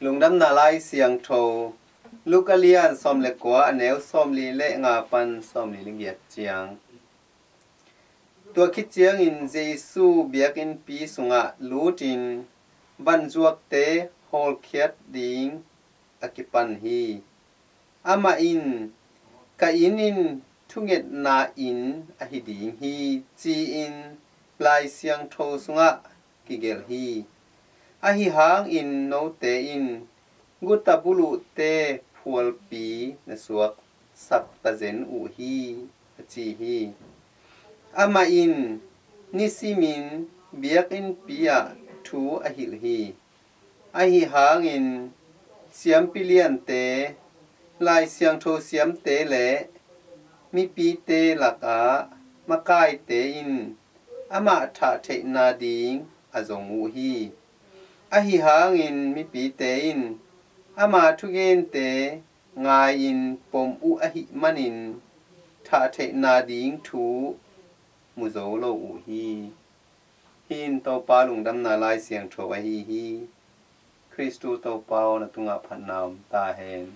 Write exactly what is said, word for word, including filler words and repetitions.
Lungdamna Lai Siangtho, Luka lian sawm le kua, a neu sawmli le nga pan sawmli le giat ciang. Tua khit ciangin Jesu biakinnpi sungah lutin vanzuakte hawlkhiat ding a kipan hi. Amah in, "Ka inn in thungetna inn ahi ding hi," ci-in Lai Siangtho sungah kigelh hi. Ahi hangin note in guta buluhte phualpi na suaksak tazen uh hi, a ci hi. Amah in nisimin biakinnpi ah thu a hilh hi. Ahi hangin siampi liante, Lai Siangtho siamte le mipite lakah makaite in amah thah theihna ding a zong uh hi. Ahi hangin mipite in ama thugente ngai-in pom uh ahih manin thah theihna ding thu mu zo lo uh hi. Hih in Topa lungdamna Lai Siangtho ahi hi. Khristu Topa aw, na tungah phatna om ta hen.